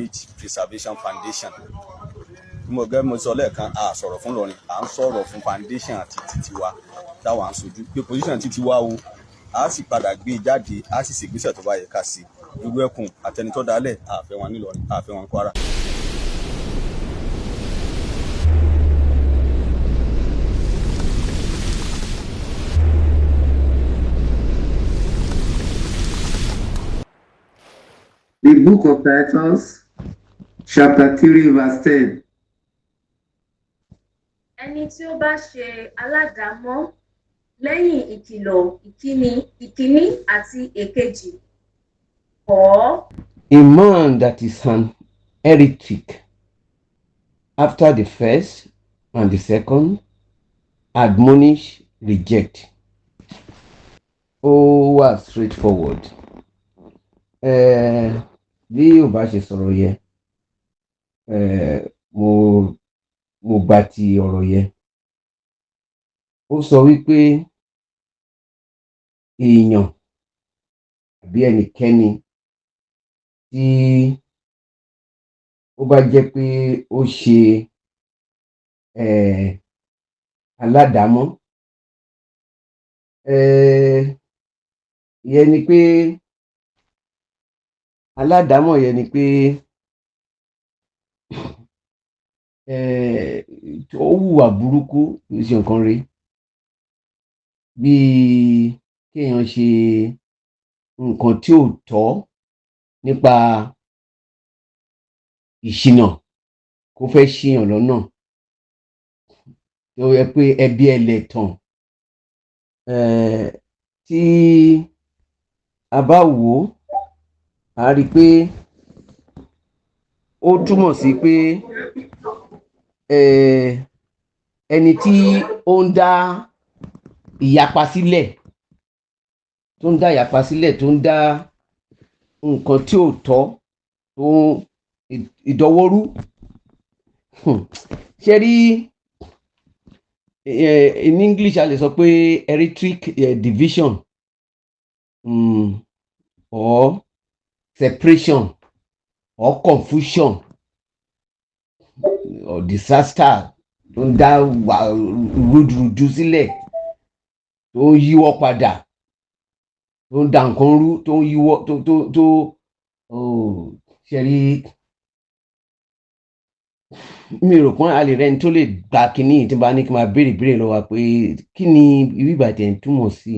Heritage Preservation Foundation. Mo gẹ́ mo sọ lẹ́ẹ̀kan, a sọ̀rọ̀ fún Ìlọrin, à ń sọ̀rọ̀ fún foundation àti títí wa táwa ń sojú pé position títí wa o. A sì padà gbé e jáde, a sì ṣègbésẹ̀ tó bá yẹ ká sí. Irú ẹkùn àtẹnitọ́ dálẹ̀, àfẹ́ wọn nílọrin, àfẹ́ wọn Kwara. The book of Titus, chapter 3, verse 10. Ẹni tí ó bá ṣe aládàámọ́ lẹ́yìn ìkìlọ̀ ìkíní àti èkejì, kọ̀ ọ́. A man that is an heretic after the first and the second admonish, reject. Ó wà straightforward. Bí ò bá ṣe sọ̀rọ̀ yẹn, mo gba ti ọ̀rọ̀ yẹn. Ó sọ wípé èèyàn àbí ẹnikẹ́ni tí ó bá jẹ́ pé ó ṣe aládàámọ́, ìyẹn ni pé aládàámọ̀ yẹn ni pé ó hùwà burúkú, kì í ṣe nǹkan re, bíi kéèyàn ṣe nǹkan tí ò tọ́ nípa ìṣìnà, kó fẹ́ ṣìyàn lọ́nà, tó yẹ pé ẹbí ẹlẹ́tàn. Tí a bá wò ó, a rí i pé ó túmọ̀ sí pé ẹni tí ó ń dá ìyapa sílẹ̀, tó ń dá ìyapa sílẹ̀, tó ń dá nǹkan tí ò tọ́, tó ń ìdọwọ́rú. Ṣe rí, in English a lè sọ pé heretic, division or separation or confusion or disaster, tó ń dá rúdurùdu sílẹ̀, tó ń yíwọ́ padà, tó ń da nǹkan rú, tó ń yíwọ́ tó oh, ṣe rí, mi rò pọ́n a lè rẹ́ni tó lè gba kínní tí n bá ní kí n máa béèrè béèrè lọ́wọ́ wa pé kí ni ibi ìbàdàn ń túmọ̀ sí.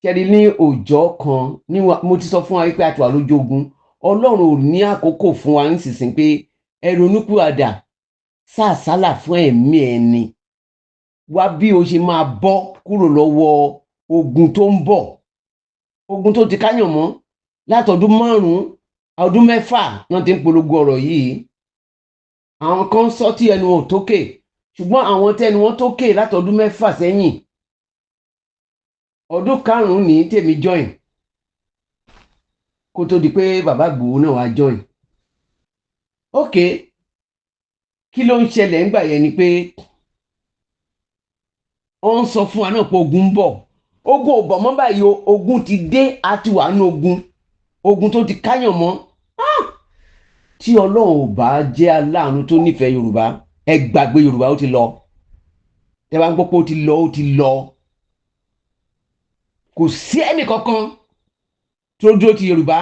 Ṣe rí, ní òòjọ́ kan ní mo ti sọ fún wa pé a ti wà lójú ogun. Ọlọ́run ò ní àkókò fún wa nísinsìnyí pé ẹ ronúpìwàdà, sàsálà fún ẹ̀mí ẹni wá bí o ṣe máa bọ́ kúrò lọ́wọ́ ogun tó ń bọ̀, ogun tó ti káyàn mọ́ látọdún 5, ọdún 6 náà ti ń polongo ọ̀rọ̀ yìí. Àwọn kan sọ tí ẹnu wọn ò tókè, ṣùgbọ́n àwọn tẹnu wọn tókè látọdún 6 sẹ́yìn, ọdún 5 ní tèmi join kó tó di pé bàbá Ìgbòho náà wá join. Ok, kí ló ń ṣẹlẹ̀ ńgbà yẹn ni pé ó ń sọ fún wa náà pé ogun ń bọ̀. Ogun ò bọ̀ mọ́ báyìí o, ogun ti dé, a ti wà nínú ogun, ogun tó ti káyàn mọ́. Tí Ọlọ́run ò bá jẹ́ aláàánú tó nífẹ̀ẹ́ Yorùbá, ẹ gbàgbé Yorùbá, ó ti lọ. Ẹ bá ń gbọ́ pé ó ti lọ, ó ti lọ. Kò sí ẹnì kankan tó dúró ti Yorùbá.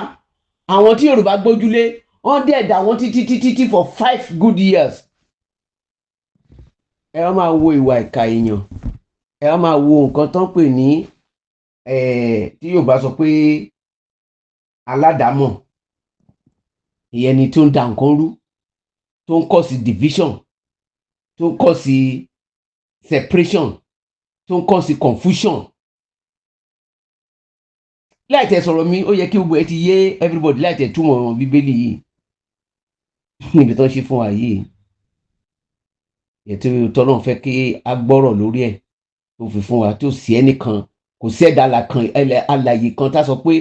Àwọn tí Yorùbá gbójúlé, wọ́n dẹ̀ dà wọ́n títí títí tí for 5 good years. Ẹ wá máa wo ìwà ìkà èèyàn, ẹ wá máa wo nǹkan tó ń pè ní tí Yorùbá sọ pé aládàámọ̀, ìyẹn ni tó ń da nǹkan rú, tó ń cause division, tó ń cause separation, tó ń cause confusion. Láì tẹ̀ sọ̀rọ̀ mi, ó yẹ kí gbogbo ẹ ti yé everybody láì tẹ̀ túmọ̀ Bíbélì yìí níbi tó ń ṣe fún wa yìí. Ètò tọ́lọ́run fẹ́ kí a gbọ́rọ̀ lórí ẹ̀ tó fi fún wa, tó sí ẹnìkan, kò sí ẹ̀dá alàyè kan tá a sọ pé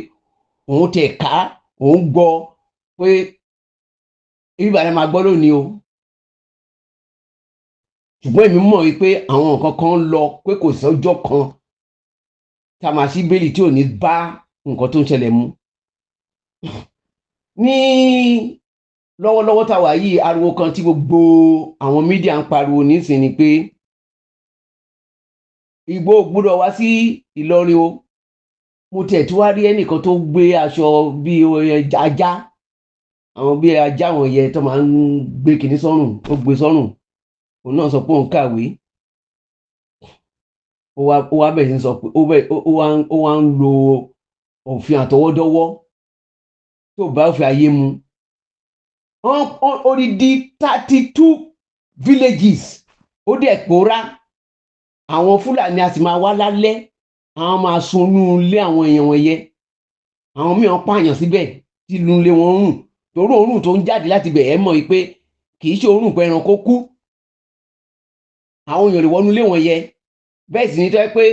òun tẹ̀ ká òun gbọ́ pé ibi ìbàdàn máa gbọ́ lónìí o. Ṣùgbọ́n èmi mọ̀ wípé àwọn nǹkan kan ń lọ pé kò sọ́jọ́ kan tá a máa ṣí bẹ́ẹ̀lì tí ò ní bá nǹkan tó ń ṣẹlẹ̀ mu ní Lọ́wọ́lọ́wọ́ tá a wà yìí, ariwo kan tí gbogbo àwọn media ń pariwo nísìnyí ni pé Ìgbòho gbọ́dọ̀ wá sí Ìlọrin o. Mo tiẹ̀ tí wá rí ẹnìkan tó gbé aṣọ bíi ajá, àwọn bíi ajá wọn yẹ tó máa ń gbé kinní sọ́rùn, ó gbé sọ́rùn. Òun náà sọ pé òun kàwé. Ó wá bẹ̀rẹ̀ sí sọ pé ó wá ń lo òfin àtọwọ́dọ́wọ́ tó bá òfin ayé mu. Odidi 32 villages ó dẹ̀ pòórá. Àwọn Fúlàní a sì máa wá lálẹ́, àwọn máa sunú ilé àwọn èèyàn wọ̀nyẹn. Àwọn mìíràn pààyàn síbẹ̀ tí inú ilé wọn rùn, torí òórùn tó ń jáde láti ibẹ̀, ẹ̀ mọ̀ pé kì í ṣe òórùn pé ẹranko kú. Àwọn èèyàn lè wọnú ilé wọn yẹ. Bẹ́ẹ̀ sì ni tó yẹ pé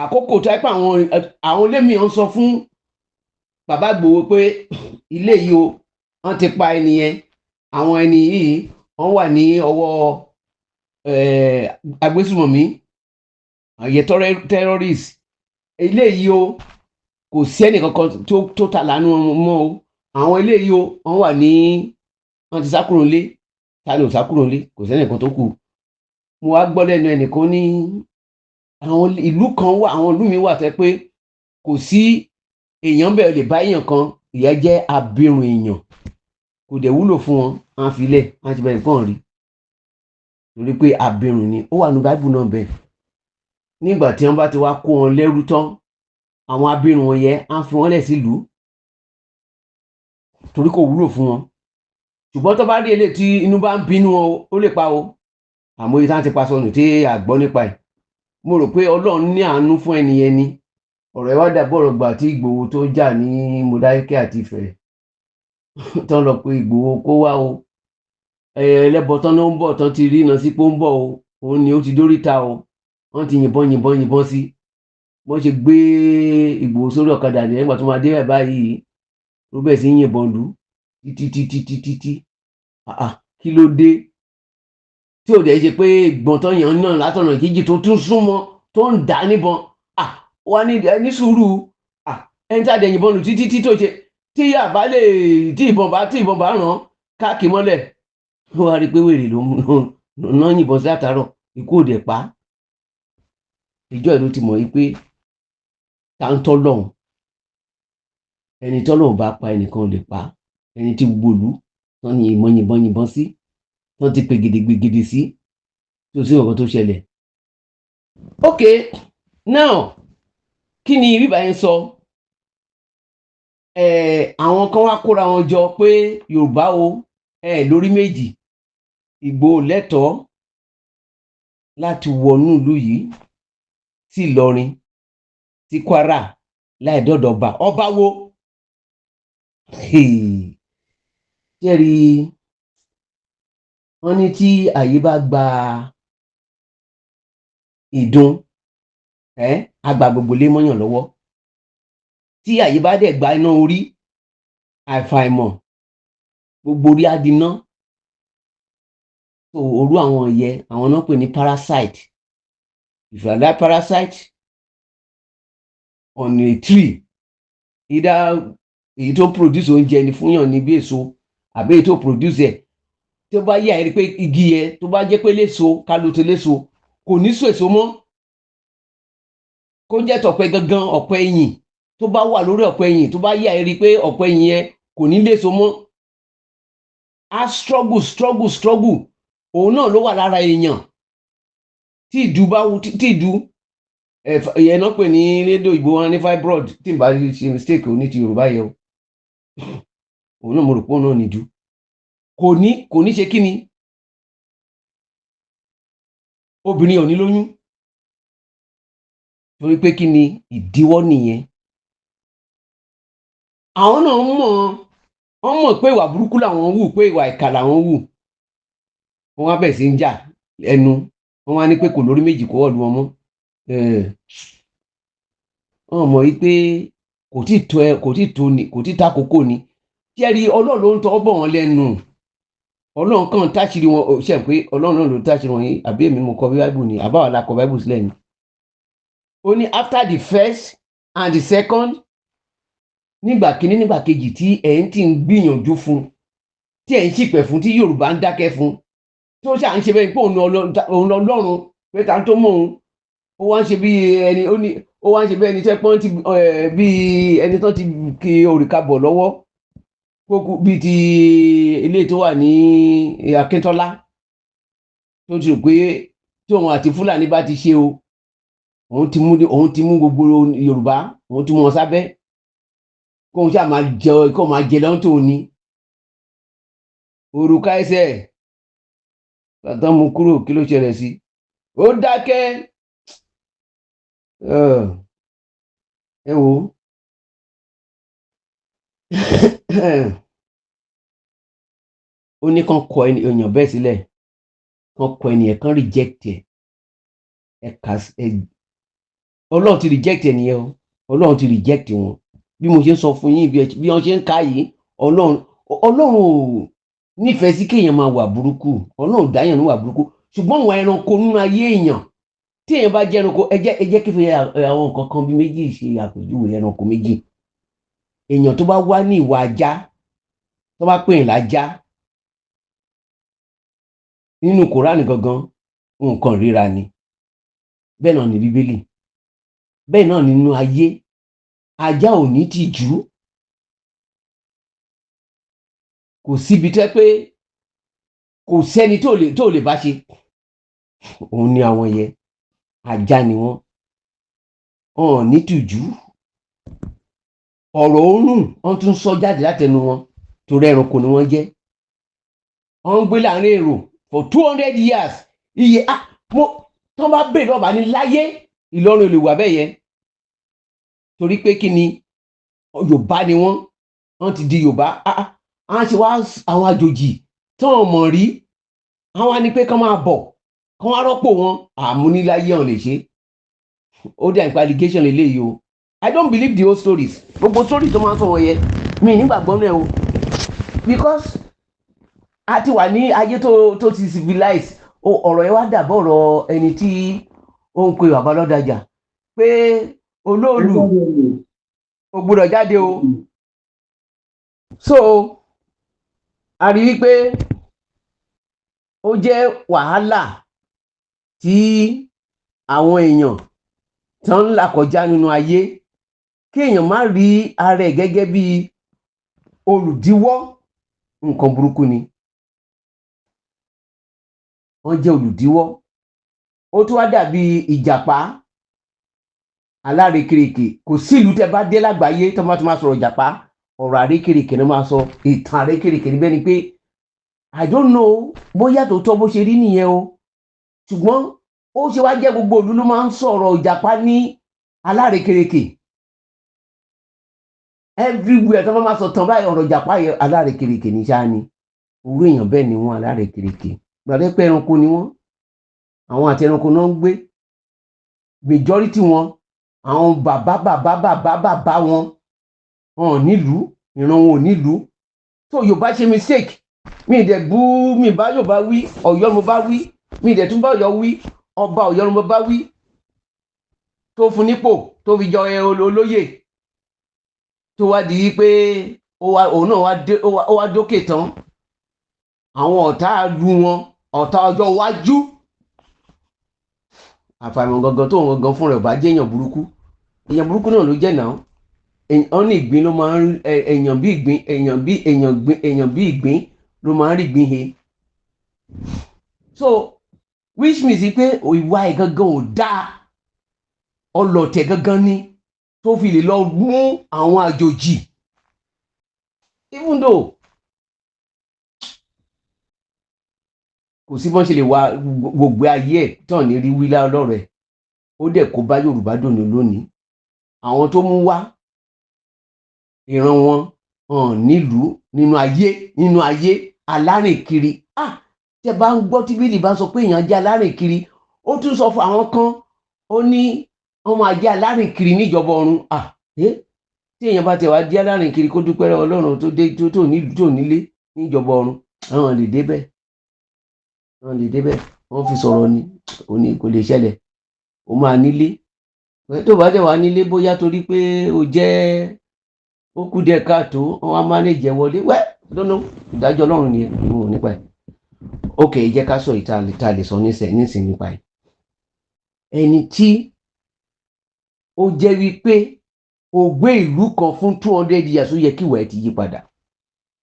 àkókò tó yẹ pé àwọn ilé mìíràn sọ fún bàbá Ìgbòho pé ilé yìí o, wọ́n ti pa ẹni yẹn, àwọn ẹni yìí wọ́n wà ní ọwọ́ agbésùmọ̀mí àyè terrorist. Ilé yìí o, kò sí ẹnì kankan tó ta lánàá mọ́ o. Àwọn ilé yìí o, wọ́n wà ní wọ́n ti sá kúrò nílé. Ta ni ò sá kúrò nílé? Kò sẹ́nì kan tó kù. Mo wá gbọ́ lẹ́nu ẹnìkan ní àwọn ìlú kan wà, àwọn ìlú mi wà tẹ́ pé kò sí èèyàn bẹ́ẹ̀ lè bá èèyàn kan. Ìyẹn jẹ́ abirùn èèyàn, kò dẹ̀ wúlò fún wọn, wọn á fi lẹ̀, wọn á ti bẹ̀rẹ̀ kàn rí torí pé abirùn ni. Ó wà ní Báíbù náà bẹ́ẹ̀. Nígbà tí wọ́n bá ti wá kó wọn lẹ́rú tán, àwọn abirùn wọn yẹn á fi wọ́n lẹ̀ sílùú torí kò wúlò fún wọn. Ṣùgbọ́n tó bá rí eléyìí tí inú bá ń bínú wọn, ó lè pa o. Àmọ́ iye tá ti pa sọnù tí a gbọ́ nípa ẹ̀, mo rò pé Ọlọ́run ní àánú fún ẹni yẹn ni. Ọ̀rọ̀ ẹ wá dàbí ọ̀rọ̀ gbà tí Ìgbòho tó jà ní Mọdákẹ́kẹ́ àti Ifẹ̀, tán lọ pé Ìgbòho kó wá o, ẹlẹ́bọ tán ló ń bọ̀, tán ti rí iná sí pé ó ń bọ̀ o, òun ni ó ti dóríta o, wọ́n ti yìnbọn yìnbọn yìnbọn sí. Wọ́n ṣe gbé Ìgbòho sórí ọ̀kadà ní ẹgbàá tó máa dé báyìí, ló bẹ̀rẹ̀ sí yìnbọn lù títí títí títí tí. Kí ló dé tí ò dẹ̀ ṣe pé ìgbọ̀n tán yàn náà látọ̀nà jíjì tó tún súnmọ́ tó ń dà níbọn wà ní sùúrù? Ẹni tí a dẹ̀ yìnbọn lù títí tí tó ṣe tí àbá lè tí ìbọn bá ràn káàkiri mọ́lẹ̀, ó wá rí i pé wèrè ló ń ná yìnbọn sí àtàrọ̀, ikú ò dẹ̀ pa á. Ìjọ ìlú ti mọ̀ yìí pé ta ń tọ́ lọ́hùn, ẹni tọ́lọ́hùn bá pa, ẹnìkan ò lè pa. Ẹni tí gbogbo ìlú tán yìnbọn yìnbọn yìnbọn sí, tán ti pè gidigbigidi sí, tó sí nǹkan tó ṣẹlẹ̀. Ok, now, kí ni bíbá yẹn sọ? Àwọn kan wá kóra wọn jọ pé Yorùbá o, lórí méjì, Ìgbòho lẹ́tọ̀ọ́ láti wọnú ìlú yìí sí Ìlọrin, sí Kwara, láì dọ́dọ̀ ọba. Ọba wo jẹ́rìí? Wọ́n ní tí àyè bá gba ìdun, àgbà gbogbo lé mọ́yàn lọ́wọ́. Tí àyè bá dẹ̀ gba iná orí, àìfàìmọ̀ gbogbo orí á di iná. So orú àwọn yẹ, àwọn náà pè ní parasite. If you are that parasite on a tree, either èyí tó produce oúnjẹ ni fúnyàn ní bí èso, àbí èyí tó produce ẹ̀, tí ó bá yà ẹ́ rí pé igi yẹn, tó bá jẹ́ pé léso ká ló ti léso, kò ní so èso mọ́. Kó jẹ́ tọ̀pẹ gangan, ọ̀pẹ ẹ̀yìn tó bá wà lórí ọ̀pẹ ẹ̀yìn, tó bá yà ẹ́ rí pé ọ̀pẹ ẹ̀yìn yẹn kò ní léso mọ́, á struggle, struggle, struggle. Òun náà ló wà lára èèyàn tí ìdú bá wú, tí ìdú ìyẹn náà pè ní lédè òyìnbó wọn ní fibroid, tí n bá ṣe mistake ò ní ti Yorùbá yẹ o. Òun náà mo rò pé òun náà nìdú kò ní ṣe kí ni obìnrin ò ní lóyún, torí pé kí ni ìdíwọ́ nìyẹn. Àwọn náà mọ̀, wọ́n mọ̀ pé ìwà burúkú làwọn wù, pé ìwà ìkà làwọn wù. Wọ́n wá bẹ̀rẹ̀ sí ń jà ẹnu. Wọ́n wá ní pé kò lórí méjì, kó wọ̀lú wọn mọ́. Wọ́n mọ̀ wípé kò tí tó ẹ, kò tí tó ni, kò tí tá àkókò ni. Jẹ́rìí, Ọlọ́run ló ń tọ́ bọ̀ wọ́n lẹ́nu. Ọlọ́run kàn táṣìírí wọn. Ṣe pé Ọlọ́run náà ló táṣìírí wọn yìí? Àbí èmi mo kọ Bíbélì ni? Àbáwá la kọ Bíbélì sílẹ̀ ni. Ó ní after the first and the second Nígbà kíní, nígbà kejì tí ẹ̀ ń tí ń gbìyànjú fún, tí ẹ̀ ń ṣìpẹ̀ fún, tí Yorùbá ń dákẹ́ fún, tó ṣà ń ṣe bẹ́ẹ̀ pé òun lọ́lọ́run, pé ta tó mọ̀ òun, ó wá ń ṣe bí ẹni ó ní, ó wá ń ṣe bí ẹni tẹ́ pọ́n ti bí ẹni tó ti kí òrìkà bọ̀ lọ́wọ́ kókó, bíi ti ilé tó wà ní Akíntọ́lá, tó ti rò pé tí òun àti Fúlàní bá ti ṣe o, òun ti mú gbogbo Yorùbá, òun ti mú wọn sábẹ́, kóun ṣáà máa jẹ, kóun máa jẹ lọ́n tó ní òrùka ẹsẹ̀ bàtà mú kúrò. Kí ló ṣẹlẹ̀ sí? Ó dákẹ́. Ẹ wò ó, ó ní kán kọ èèyàn bẹ́ẹ̀ sílẹ̀, kán kọ ènìyàn, kán reject ẹ̀. Ẹ kà ẹ, Ọlọ́run ti reject ẹ nìyẹn o. Ọlọ́run ti reject wọn. Bí mo ṣe ń sọ fún yín, bí wọ́n ṣe ń kà yìí, Ọlọ́run ò nífẹ̀ẹ́ sí kéèyàn máa wà burúkú. Ọlọ́run dáyàn ní wà burúkú, ṣùgbọ́n àwọn ẹranko nínú ayé èèyàn, tí èèyàn bá jẹ́ ẹranko, ẹ jẹ́ kí fi àwọn nǹkan kan bí méjì ṣe àpèjúwe ẹranko méjì. Èèyàn tó bá wá ní ìwà ajá, tó bá pè é lájá nínú Kòránì gangan, nǹkan ríra ni. Bẹ́ẹ̀ náà ní Bíbélì, bẹ́ẹ̀ náà nínú ayé, ajá ò ní tìjú. Kò síbi tẹ́ pé kò sẹ́ni tó lè bá ṣe. Òun ni àwọn yẹn, ajá ni wọ́n, wọn ò ní tìjú. Ọ̀rọ̀ òórùn wọ́n tún sọ jáde látẹnu wọn, torí ẹranko ni wọ́n jẹ́. Wọ́n ń gbé láàrin èrò for 200 years. Iye ah mo tí wọ́n bá bèèrè ọba ní láyé, Ìlọrin ò lè wà bẹ́ẹ̀ yẹn, torí pé kí ni? Yorùbá ni wọ́n, wọ́n ti di Yorùbá. Ah ah, àwọn ṣe wá àwọn àjòjì tí wọ́n mọ̀ rí, àwọn á ní pé kán máa bọ̀, kán wá rọ́pò wọn. Àmúniláyé hàn lè ṣe. Ó dà nípa allegation lélẹ́yìí o. I don't believe the whole stories. Gbogbo stories tó máa ń sọ wọn yẹn, mi nígbàgbọ́ náà o, because a ti wà ní ayé tó ti civilize. Ọ̀rọ̀ yẹn wá dàbọ̀ ọ̀rọ̀ ẹni tí ó ń pe bàbá lọ́dàjà pé olóòlù ò gbọ́dọ̀ jáde o. So a rí wípé ó jẹ́ wàhálà tí àwọn èèyàn tó ń là kọjá nínú ayé, kí èèyàn má rí ara ẹ̀ gẹ́gẹ́ bí olùdíwọ́. Nǹkan burúkú ni wọ́n jẹ́ olùdíwọ́. Ó tún wá dàbí ìjàpá alárekereke. Kò sí ìlú tẹ́ bá dé lágbàáyé tó máa tún máa sọ̀rọ̀ ìjàpá, ọ̀rọ̀ àrékèrèkè ló máa sọ, ìtàn àrékèrèkè níbẹ̀ ni pé I don't know bóyá tòótọ́ bó ṣe rí nìyẹn o, ṣùgbọ́n ó ṣe wá jẹ́ gbogbo ìlú ló máa ń sọ̀rọ̀ ìjàpá ní alárekereke. Everywhere tó bá máa sọ tán báyìí, ọ̀rọ̀ ìjàpá yẹn, alárekereke ní ṣáá ni. Orú èèyàn bẹ́ẹ̀ ni wọ́n, alárekereke. Gbàdé pé ẹranko ni wọ́n, àwọn àti ẹranko náà ń gbé. Majority wọn, àwọn bàbá bàbá bàbá bàbá wọn, wọn ò nílùú, ìran wọn ò nílùú. Tó Yorùbá ṣe mistake, mi ì dẹ̀ bú, mi bá Yorùbá wí, Ọ̀yọ́ ni mo bá wí. Mi ì dẹ̀ tún bá Ọ̀yọ́ wí, ọba Ọ̀yọ́ ni mo bá wí, tó fún nípò, tó fi jọ olóyè, tó wá di pé òun náà wá dé, ó wá dókè tán, àwọn ọ̀tá lu wọn, ọ̀tá ọjọ́ iwájú. Àfàìmọ̀ gangan tó gangan fún rẹ̀ ò bá jẹ́ èèyàn burúkú, èèyàn burúkú náà ló jẹ́ náà. Wọ́n ní ìgbín ló máa ń èèyàn bí ìgbín, èèyàn bí èèyàn gbín, èèyàn bí ìgbín ló máa ń rí ìgbín he. So which means pé ìwà ẹ̀ gangan ò dáa, ọlọ̀tẹ̀ gangan ni, tó fi lè lọ mú àwọn àjòjì, even though kò sí bọ́n ṣe lè wá gbogbo ayé ẹ̀ tán ní rí wílá ọlọ́rọ̀ ẹ̀. Ó dẹ̀ kó bá Yorùbá dòní lónìí. Àwọn tó mú wá, ìran wọn hàn nílùú nínú ayé, nínú ayé alárìnkiri. Ah, tẹ bá ń gbọ́ tí Bílì bá sọ pé èèyàn jẹ́ alárìnkiri, ó tún sọ fún àwọn kan, ó ní wọ́n máa jẹ́ alárìnkiri níjọba ọ̀run. Ah, tí èèyàn bá tẹ̀ wá jẹ́ alárìnkiri, kó dúpẹ́ lọ́wọ́ Ọlọ́run tó dé tó nílùú, tó nílé níjọba ọ̀run. Àwọn lè débẹ̀, wọ́n lè débẹ̀. Wọ́n fi sọ̀rọ̀ ni, ó ní kò lè ṣẹlẹ̀. Ó máa nílé tó bá dẹ̀ wá nílé, bóyá torí pé o jẹ́ Ó kú díẹ̀ káàtó, wọn á manage ẹ wọlé. Wẹ́ lọ́nà ìdájọ́ Ọlọ́run nìyẹn, mo nípa ẹ̀. Ok, jẹ́ ká sọ ìta ta lè sọ nísìn nípa ẹ̀. Ẹni tí ó jẹ́ wípé ó gbé ìlú kan fún 200 years, ó yẹ kí ìwà ẹ̀ ti yí padà.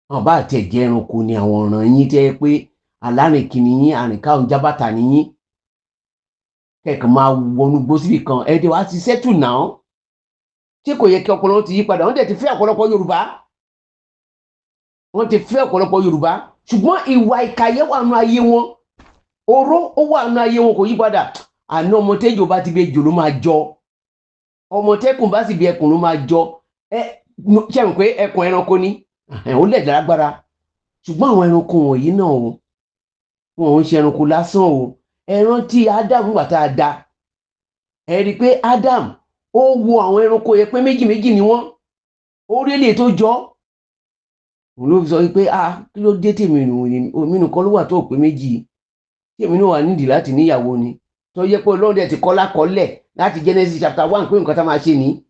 Wọn bá tẹ̀ jẹ́ ẹranko ni àwọn ọ̀ràn yín tẹ́ pé alárìnkìní yín, àrìnká òǹjábàtà ni yín, kẹ̀kẹ́ máa wọnú gbó síbì kan, ẹ̀ dẹ̀ wá ti settle now. Ṣé kò yẹ kí ọpọlọ ti yí padà? Wọ́n dẹ̀ ti fẹ́ ọ̀pọ̀lọpọ̀ Yorùbá, wọ́n ti fẹ́ ọ̀pọ̀lọpọ̀ Yorùbá, ṣùgbọ́n ìwà ìkàyẹ́ wà nù ayé wọn, oró ó wà nù ayé wọn, kò yí padà. Àná ọmọ tẹ́jọ́ bá ti bí ejò ló máa jọ, ọmọ tẹ́kùn bá sì bí ẹkùn ló máa jọ. Ẹ ṣe mọ̀ pé ẹkùn ẹranko ni, ó lẹ̀ lágbára, ṣùgbọ́n àwọn ẹranko wọ̀nyí náà o, wọn ò ń ṣe ẹranko lásán o. Ẹ rántí Adam nígbà tá a da, ẹ rí i pé Adam ó wo àwọn ẹranko yẹn pé méjì méjì ni wọ́n, ó rí èlé tó jọ, òun ló fi sọ pé, "Ah, kí ló dé tèmi omi nìkan ló wà tó pé méjì, tèmi náà wà nídìí láti níyàwó ni?" Tó yẹ pé Ọlọ́run dẹ̀ ti kọ́ lákọọ́lẹ̀ láti Genesis chapter 1 pé nǹkan tá máa ṣe ní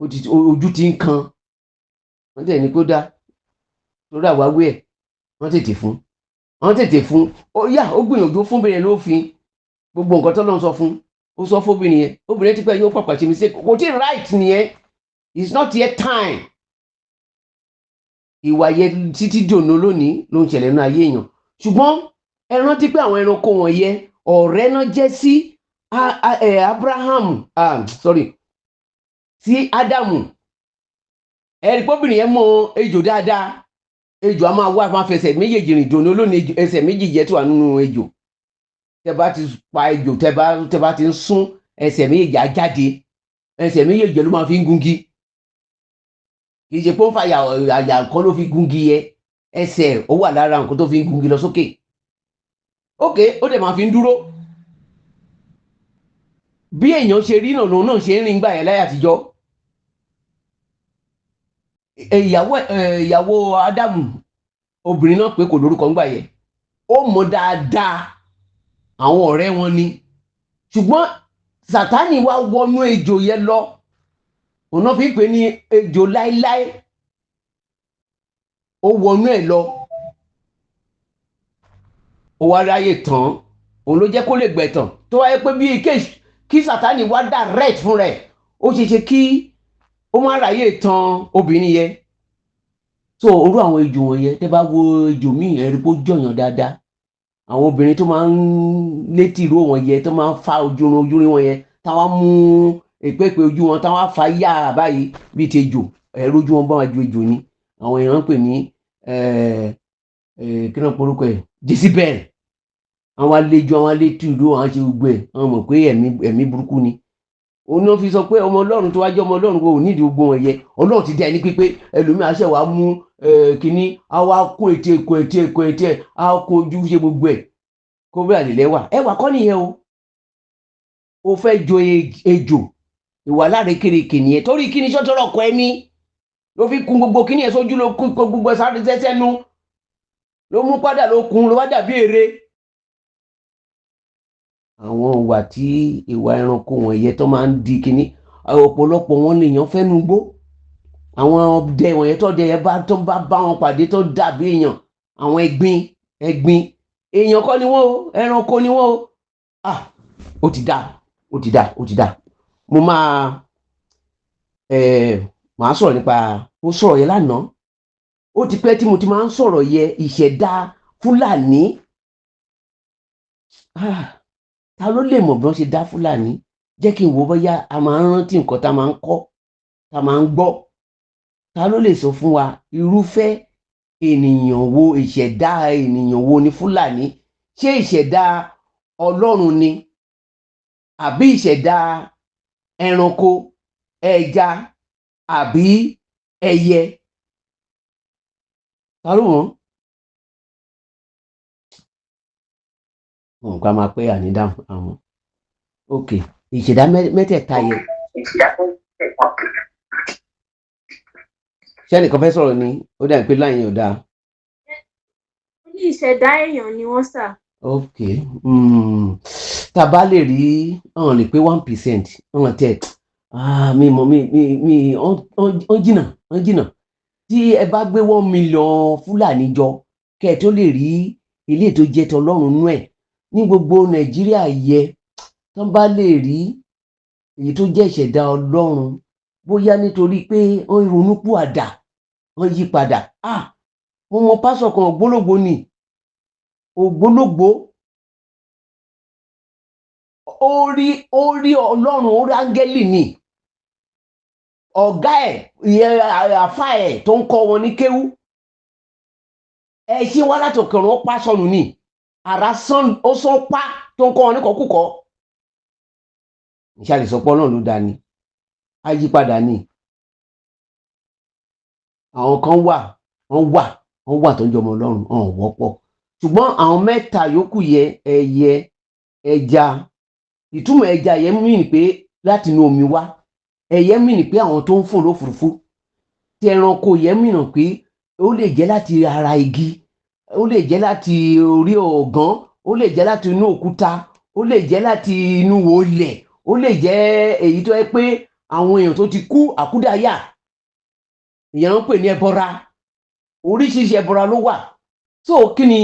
ojú ti ń kan. Wọ́n tẹ̀ ní kó dá torí àwáwí ẹ̀, wọ́n tètè fún ó yá, ó gbìyànjú fún obìnrin ló fi gbogbo nǹkan tó lọ́n sọ fún, ó sọ fóbìnrin yẹn. Obìnrin ti pẹ́ yóò pàpà ṣe mistake, kò tí right nìyẹn, it's not yet time. Ìwà yẹn títí dòní lónìí ló ń ṣẹlẹ̀ nínú ayé èèyàn. Ṣùgbọ́n ẹ rántí pé àwọn ẹranko wọ̀nyẹn, ọ̀rẹ́ náà jẹ́ sí Abraham, sorry, sí Ádámù. Ẹ̀rí pọ́bìnrin yẹn mọ ejò dáadáa. Ejò a máa wá máa fẹsẹ̀ méjèèjì rìn. Dòní olónìí, ẹsẹ̀ méjèèjì ẹ̀ tó wà nínú ejò. Tẹ bá ti pa ejò, tẹ bá ti ń sún, ẹsẹ̀ méjèèjì á jáde. Ẹsẹ̀ méjèèjì ló máa fi ń gungi. Kì í ṣe pé ó ń fa àyà nǹkan ló fi gungi yẹ, ẹsẹ̀ ó wà lára nǹkan tó fi ń gungi lọ sókè. Ok, ó dẹ̀ máa fi ń dúró. Bí èèyàn ṣe rí náà lòun náà ṣe ń rìn gbà yẹn láyé àtijọ́. Ìyàwó Ádámù, obìnrin náà pé kò lórúkọ ńgbà yẹn, ó mọ̀ dáadáa, àwọn ọ̀rẹ́ wọn ni. Ṣùgbọ́n Sátánì wá wọnú ejò yẹn lọ, òun náà fi ń pè ní ejò láéláé. Ó wọnú ẹ̀ lọ, ó wá ráyè tán, òun ló jẹ́ kó lè gbẹ̀tàn. Tó wáyé pé bí kí Sátánì wá direct fún rẹ̀, ó ṣe ṣe kí ó má ráyè tán obìnrin yẹn. So orú àwọn ejò wọ̀nyẹn, tẹ́ bá wo ejò míì, ẹ̀rí pé ó jọ̀yàn dáadáa. Àwọn obìnrin tó máa ń létí ìró wọn yẹn, tó máa ń fa ojúrin ojúrin wọn yẹn, táwọn mú èpèpè ojú wọn, táwọn fa yá báyìí bíi ti ejò, ẹ̀rọ ojú wọn bá wọn ju ejò ni. Àwọn èèyàn ń pè ní kí náà porúkọ ẹ̀, Jezebel. Àwọn àlejò, àwọn alétí ìró, àwọn ṣe gbogbo ẹ̀, àwọn mọ̀ pé ẹ̀mí burúkú ni. Òun náà fi sọ pé ọmọ Ọlọ́run tó wá jẹ́ ọmọ Ọlọ́run kò nídìí gbogbo wọn yẹ. Ọlọ́run ti dá ẹni pípé. Ẹlòmíì àṣẹ wàá mú kínní, á wá kún ètè, kún ètè, kún ètè, á kún ojú, ṣe gbogbo ẹ̀ kó bẹ́ẹ̀ lè lẹ́wà. Ẹwà kọ́ nìyẹn o. Ó fẹ́ jo ejò, ìwà lárekereke nìyẹn. Torí kíni sọ́tọ́rọ̀ ọkọ ẹni ló fi kún gbogbo kíní ẹ̀ sójú, ló kún gbogbo ẹ̀ sáré sẹ́sẹ́nu, ló mú padà, ló kún, ló wá dàbí ère. Àwọn ìwà tí ìwà ẹranko wọ̀nyẹn tó máa ń di kíní, ọ̀pọ̀lọpọ̀ wọn lèèyàn fẹ́nu gbó. Àwọn ọdẹ wọ̀nyẹn, tó dẹ yẹn bá tó bá bá wọn pàdé, tó dàbí èèyàn, àwọn ẹ̀gbin ẹ̀gbin èèyàn kọ́ ni wọ́n o, ẹranko ni wọ́n o. Ah, ó ti dá, ó ti dá, ó ti dá. Mo máa máa sọ̀rọ̀ nípa, mo sọ̀rọ̀ yẹn lánàá, ó ti pẹ́ tí mo ti máa ń sọ̀rọ̀ yẹ ìṣẹ̀dá Fúlàní. Ah, ta ló lè mọ̀ bí wọ́n ṣe dá Fúlàní? Jẹ́ kí n wò bóyá a máa ń rántí nǹkan tá a máa ń kọ́, tá a máa ń gbọ́. Ta ló lè sọ fún wa irúfẹ́ ènìyàn wo, ìṣẹ̀dá ènìyàn wo ni Fúlàní? Ṣé ìṣẹ̀dá Ọlọ́run ni, àbí ìṣẹ̀dá ẹranko, ẹja àbí ẹyẹ? Ta ló mọ̀? Nǹkan máa pẹ́ ànídáhùn àwọn. Ok, ìṣẹ̀dá mẹ́tẹ̀ẹ̀ta yẹn. Ṣé ẹnìkan fẹ́ sọ̀rọ̀ ni? Ó dà pé láyìn ò dáa. Ó ní ìṣẹ̀dá èèyàn ni wọ́n sà. Ok, tá a bá lè rí ọ̀hún lè pé 1% ọ̀hún tẹ̀. Ah, mi mọ̀ mi mi mi ọ́n jìnnà, ọ́n jìnnà. Tí ẹ bá gbé 1 million Fúlàní jọ, kẹ́ ẹ tó lè rí ilé tó jẹ́ tọlọ́run nú ẹ̀ ní gbogbo Nàìjíríà yẹ, tán bá lè rí èyí tó jẹ́ ìṣẹ̀dá Ọlọ́run, bóyá nítorí pé wọ́n ronú pìwàdà, wọ́n yí padà. Ah, mo mọ pásọ̀ kan, ògbólógbò ni, ògbólógbò. Ó rí Ọlọ́run, ó rí áńgẹ́lì ni. Ọ̀gá ẹ̀ ìyẹn, àfá ẹ̀ tó ń kọ́ wọn ní kéwú, ẹṣin wá láti òkè ọ̀run, ó pa sọnù ni. Àrá sán, ó sán pa tó ń kọ́ wọn ní kọ́kúkọ́. Ìṣàlẹ̀ sọpọ́ náà ló dáa ni, á yí padà ni. Àwọn kan wà, wọ́n wà, wọ́n wà tó ń jọmọ Ọlọ́run, wọn ò wọ́pọ̀. Ṣùgbọ́n àwọn mẹ́ta yòókù yẹ, ẹyẹ, ẹja. Ìtumọ̀ ẹja yẹn mìíràn pé láti inú omi wá. Ẹyẹ mìíràn pé àwọn tó ń fò lófurufú. Tí ẹranko yẹn mìíràn pé ó lè jẹ́ láti ara igi, ó lè jẹ́ láti orí ọ̀gán, ó lè jẹ́ láti inú òkúta, ó lè jẹ́ láti inú olẹ̀, ó lè jẹ́ èyí tó yẹ pé àwọn èèyàn tó ti kú, àkúdàáyà, ìyẹn ń pè ní ẹbọra. Oríṣiríṣi ẹbọra ló wà. So kí ni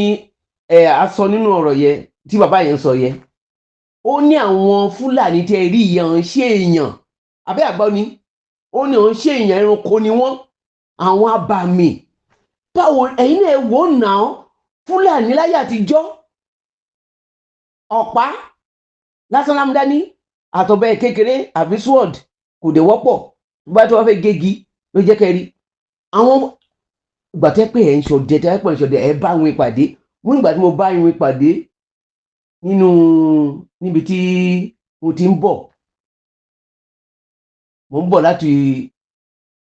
ẹ a sọ nínú ọ̀rọ̀ yẹn tí bàbá yẹn sọ yẹn? Ó ní àwọn Fúlàní tẹ rí yẹn ń ṣe èèyàn àbẹ́ àgbọ̀ ni. Ó ní òun ṣe èèyàn, ẹranko ni wọ́n, àwọn abàmì. Báwo ẹ̀yin náà wò ó nà án? Fúlàní láyé àtijọ́, ọ̀pá lásán lámúdání àtọ̀bẹ kékeré àbí sword kò dé wọ́pọ̀. Bá tí wọ́n fẹ́ gégi ló jẹ́ kẹ́rí àwọn ìgbà tẹ́ pé ẹ̀ ń ṣọdẹ, tẹ́ pé ẹ̀ ń ṣọdẹ, ẹ̀ bá àwọn ìpàdé mú. Ìgbà tí mo bá ìwọ̀n ìpàdé nínú níbi tí mo ti ń bọ̀, mo ń bọ̀ láti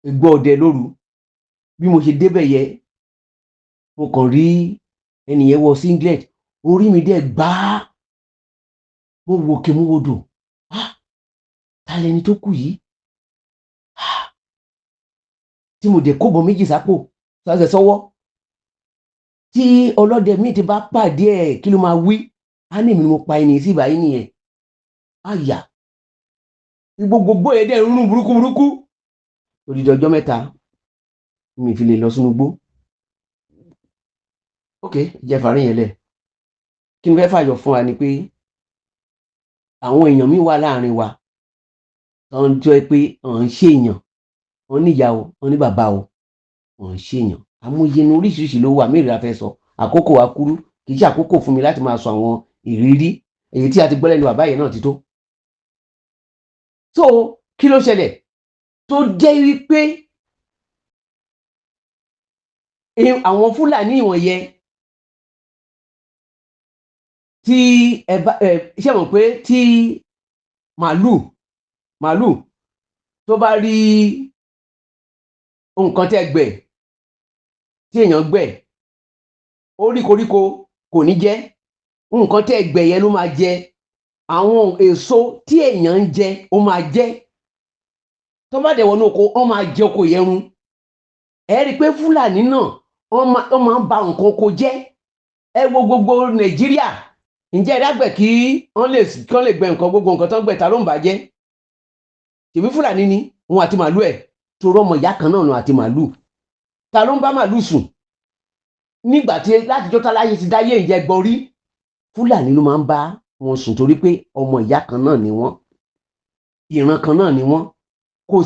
igbó ọdẹ lóru. Bí mo ṣe débẹ̀ yẹ, mo kàn rí ẹnìyẹn wọ singlet, orí mi dẹ̀ gbáá. Mo wò kí mo wò dò, ah, ta lẹni tó kù yìí? Ah, tí mo dẹ̀ kóbọn méjì sápò sọ́sẹ̀ sọ́wọ́. Tí ọlọ́dẹ mi ti bá pàdé ẹ̀, kí ló máa wí? Á ní èmi ni mo pa ẹni sí ìbáyìí nìyẹn. Àyà gbogbo yẹn dẹ̀ ń rún burúkú burúkú. Odidi ọjọ́ 3 mi fi lè lọ sínú igbó. Ok, jẹ́ fàárín yẹn lẹ̀. Kí n fẹ́ fàyọ fún wa ni pé àwọn èèyàn mi wà láàrin wa tó ń jẹ́ pé ọ̀n ń ṣe èèyàn. Wọ́n ní ìyá o, wọ́n ní bàbá o, wọ́n ń ṣe èèyàn. Àmúyẹnu oríṣiríṣi ló wà. Mẹ́rin la fẹ́ sọ, àkókò wa kúrú. Kì í ṣe àkókò fún mi láti máa sọ àwọn ìrírí èyí tí a ti gbọ́ lẹ́nu bàbá yẹn náà ti tó. So kí ló ṣẹlẹ̀ tó jẹ́ wípé àwọn Fúlàní ìwọ̀nyẹn tí ẹ bá ẹ ṣe mọ̀ pé tí màálù tó bá rí nǹkan tẹ́ gbẹ̀, tí èèyàn gbẹ̀, ó rí koríko, kò ní jẹ nǹkan tẹ́ gbẹ̀ yẹn ló máa jẹ. Àwọn èso tí èèyàn ń jẹ, ó máa jẹ. Tó bá dẹ̀ wọnú oko, wọ́n máa jẹ oko yẹn run. Ẹ rí i pé Fúlàní náà, wọ́n máa ń ba nǹkan oko jẹ́. Ẹ wo gbogbo Nàìjíríà, ǹjẹ́ ẹ dágbẹ̀ kí wọ́n lè gbẹ nǹkan? Gbogbo nǹkan tó ń gbẹ, ta ló ń bàjẹ́? Tèmi Fúlàní ni òun àti màálù ẹ̀ tó rọ́mọ ìyá kan náà nù àti màálù. Ta ló ń bá màálù sùn nígbà tí látijọ́ táláyé ti dáyé? Ìjẹ́ gbọ́ rí? Fúlàní ló máa ń bá wọn sùn torí pé ọmọ ìyá kan náà ni wọ́n, ìran kan náà ni wọ́n. Kò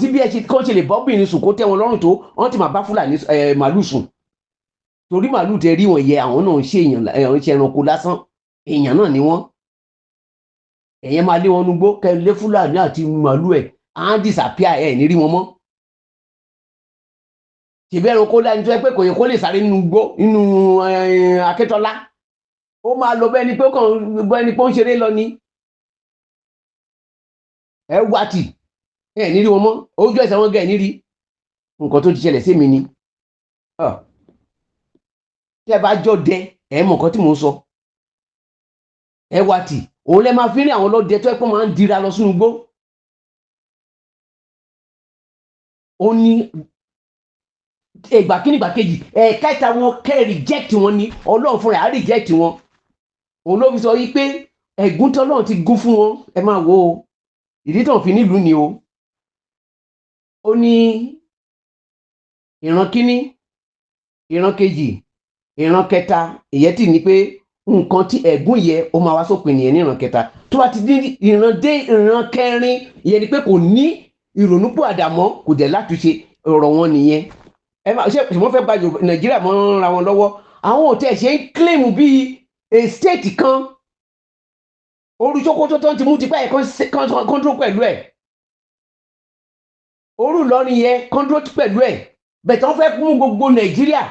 sí bí ẹ ṣe kán ṣe lè bọ́bìnrin sùn kó tẹ́ wọn lọ́rùn tó, wọ́n ti máa bá Fúlàní ẹ màálù sùn, torí màálù tẹ rí wọn yẹ, àwọn náà ń ṣe èèyàn, ẹ ń ṣe ẹranko lásán, èèyàn náà ni wọ́n. Ẹ̀yẹn máa lé wọn nugbó, kẹ́ lé Fúlàní àti màálù ẹ̀ á disappear, ẹ̀ ní rí wọn mọ́. Ṣèbí ẹranko lẹ́ni tó yẹ pé kò yẹ kó lè sáré nínú igbó, nínú Akíntọ́lá, ó máa lọ bẹ́ẹ̀ ni pé ó kàn bẹ́ẹ̀ ni pé ó ń ṣeré lọ ni. Ẹ wá tì ẹ ní rí wọn mọ́, ojú ẹsẹ̀ wọn gẹ̀ ní rí. Nǹkan tó ti ṣẹlẹ̀ sí mi ni. Tẹ́ bá jọ dẹ, ẹ mọ̀ nǹkan tí mò ń sọ. Ẹ wá tì òun lẹ máa fi rí àwọn ọlọ́dẹ tó ẹ pọ́n máa ń dira lọ sínú igbó. Ó ní ìgbà kíní, ìgbà kejì, ẹ̀ẹ̀kẹta wọn kẹ́ reject wọn ni Ọlọ́run fúnra ẹ̀ á reject wọn. Òun ló fi sọ yìí pé ẹ̀gún tí Ọlọ́run ti gún fún wọn, ẹ máa wo. Ìdí tó ń fi nílùú ni o. Ó ní ìran kíní, ìran kejì, ìran kẹta. Ìyẹn tì ní pé nǹkan tí ẹ̀gún yẹ, ó máa wá sópin nìyẹn ní ìran kẹta. Tó bá ti dé ìran dé ìran kẹrin, ìyẹn ni pé kò ní ìrònúpìwàdà mọ́, kò dẹ̀ látúnṣe ọ̀rọ̀ wọn nìyẹn. Ẹ máa ṣe wọ́n fẹ́ gba Nàìjíríà mọ́ ra wọn lọ́wọ́. Àwọn ò tẹ̀ ṣe ń claim bíi a state kan. Orí Sókótó tó ń ti mú tipẹ́ yẹn, kán dúró pẹ̀lú ẹ̀. Orí Ìlọrin yẹn, kán dúró pẹ̀lú ẹ̀. Bẹ̀tẹ̀ wọ́n fẹ́ mú gbogbo Nàìjíríà.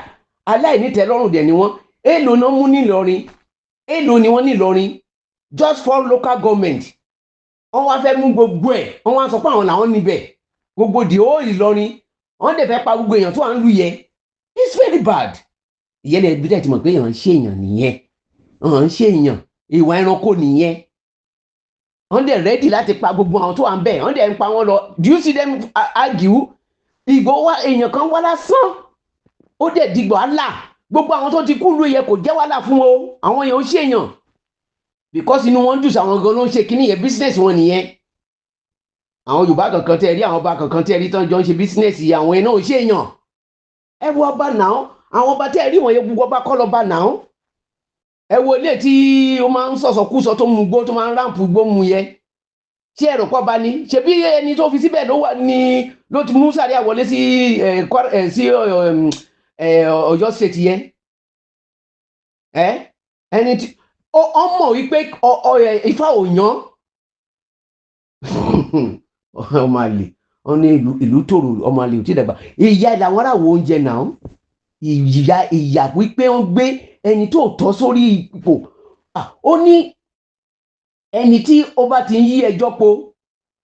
Aláìnítẹ̀lọ́rùn dẹ̀ ni wọ́n. Èèlò náà mú nílọrin? Èèlò ni wọ́n nílọrin? Just four local government. Wọ́n wá fẹ́ mú gbogbo ẹ̀. Wọ́n wá sọ pé àwọn làwọn níbẹ̀, gbogbo the whole Ìlọrin. Wọ́n dẹ̀ fẹ́ pa gbogbo èèyàn tó wà ń lu yẹ. It's very bad. Ìyẹn lè bí dẹ̀ ti mọ̀ pé èèyàn ń ṣe èèyàn nìyẹn. Èèyàn ń ṣe èèyàn, ìwà ẹranko nìyẹn. Wọ́n dẹ̀ ready láti pa gbogbo àwọn tó wà ń bẹ̀. Wọ́n dẹ̀ ń pa wọ́n lọ. Do you see them argue? Ìgbò wa, èèyàn kan wá lásán, ó dẹ̀ di wàhálà. Gbogbo àwọn tó ti kú lu yẹ kò jẹ́ wàhálà fún o. Àwọn èèyàn ń ṣèyàn because inú wọn dùn sáwọn gan ló ń ṣe kíní yẹn. Business wọn nìyẹn. Àwọn Yorùbá kankan tẹ́ rí, àwọn ọba kankan tẹ́ rí tán jọ ń ṣe business yìí, àwọn iná ò ṣèyàn. Ẹ wo ọba náà, àwọn ọba tẹ́ rí wọ̀nyẹn, gbogbo ọba kọ́ lọ́ba náà. Ẹ wo ilé tí ó máa ń sọ̀sọ̀kúsọ, tó mu gbó, tó máa ń ráǹpù gbó mu yẹ. Ṣé ẹ̀rọ pọ̀ bá ní? Ṣebí ẹni tó fi síbẹ̀ ló wà ní ló ti mú sàríà wọlé sí ẹ Kwara, ẹ sí Ọ̀yọ́ State yẹn. Ẹ ẹni tí ó mọ̀ wípé Ifá ò yán ọmọ àlè. Wọn ní ìlú tòrò, ọmọ àlè ò tí ì dàgbà. Ìyá làwọn aráwọ oúnjẹ náà, ìyá ìyá wípé wọ́n gbé ẹni tó tọ́ sórí ipò. Ó ní ẹni tí ó bá ti ń yí ẹjọ́ po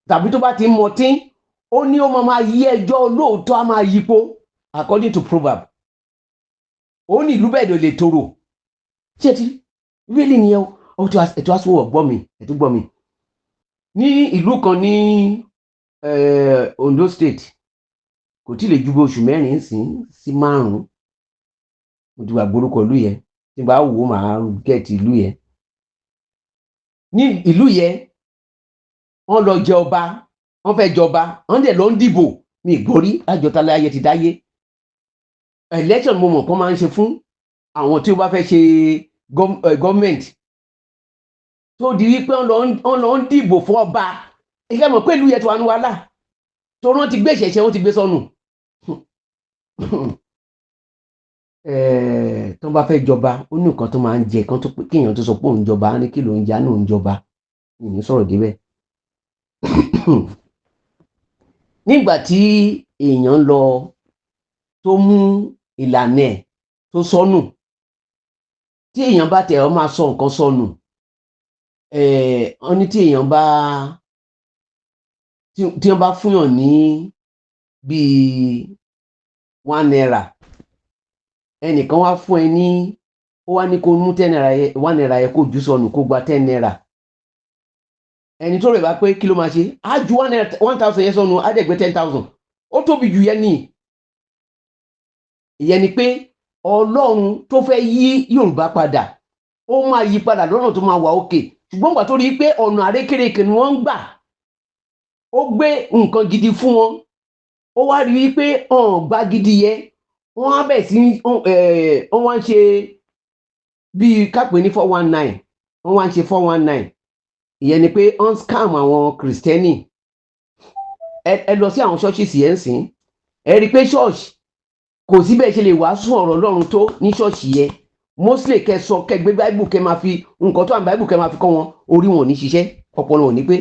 tàbí tó bá ti ń mọtí, ó ní ó máa yí ẹjọ́ olóòótọ́, á máa yípo, according to proverb. Ó ní ìlú bẹ́ẹ̀ ló lè tòrò. Ṣé ti really nìyẹn o? Ó tún ètò àsùnwọ̀n gbọ́ mi, ètò gbọ́ mi. Ní ìlú kan ní Ondo State, kò tí ì lè ju bí oṣù 4 sí 5. Mo ti wà gbórúkọ ìlú yẹn. Tí n bá wò ó, màá get ìlú yẹn. Ní ìlú yẹn, wọ́n lọ jẹ ọba, wọ́n fẹ́ jọba, wọ́n dẹ̀ lọ ń dìbò. Mi ìgbórí lájọta láyé ti dáyé. Election mo mọ̀ kán máa ń ṣe fún àwọn tí ó bá fẹ́ ṣe government. Tó di wípé wọ́n lọ ń dìbò fún ọba. Ìkẹ́ mọ̀ pé ìlú yẹn ti wà ní wàhálà tó wọ́n ti gbé ìṣẹ̀ṣẹ̀, wọ́n ti gbé sọnù. Tó bá fẹ́ jọba, ó ní nǹkan tó máa ń jẹ kán tó kéèyàn tó sọ pé òun jọba. Á ní kí ló ń jẹ, á ní òun jọba. Ìní sọ̀rọ̀ débẹ̀. Nígbà tí èèyàn lọ tó mú ìlànà ẹ̀ tó sọnù, tí èèyàn bá tẹ̀ ọ́ máa sọ nǹkan sọnù, wọ́n ní tí èèyàn bá tí wọ́n bá fúnyàn ní bíi ₦1, ẹnìkan wá fún ẹ ní, ó wá ní kó mú ₦10 yẹ, ₦1 yẹ, kó jù sọnù, kó gba ₦10. Ẹni tó rẹ̀ bá pé, kí ló máa ṣe? Á ju ₦1, 1,000 yẹn sọnù, á dẹ̀ gbé 10,000. Ó tóbi jù yẹn ní. Ìyẹn ni pé Ọlọ́run tó fẹ́ yí Yorùbá padà, ó máa yí padà lọ́nà tó máa wà òkè. Ṣùgbọ́n gbà tó rí i pé ọ̀nà àrékérekè ni wọ́n ń gbà, ó gbé nǹkan gidi fún wọn. Ó wá rí i pé ọ̀n gbá gidi yẹn, wọ́n á bẹ̀ sí wọ́n wá ń ṣe bíi kápẹ́ ní 419. Wọ́n wá ń ṣe 419. Ìyẹn ni pé wọ́n scam àwọn Kìrìsìtẹ́nì. Ẹ lọ sí àwọn ṣọ́ọ̀ṣì yẹn ń sìn, ẹ rí i pé ṣọ́ọ̀ṣì kò sí bẹ́ẹ̀ ṣe lè wàásù ọ̀rọ̀ Ọlọ́run tó ní ṣọ́ọ̀ṣì yẹn. Mostly, kẹ sọ, kẹ gbé Báíbù, kẹ máa fi nǹkan tó wà ní Báíbù, kẹ máa fi kọ́ wọn, orí wọn ò ní ṣiṣẹ́, ọpọlọ wọn ò ní pé.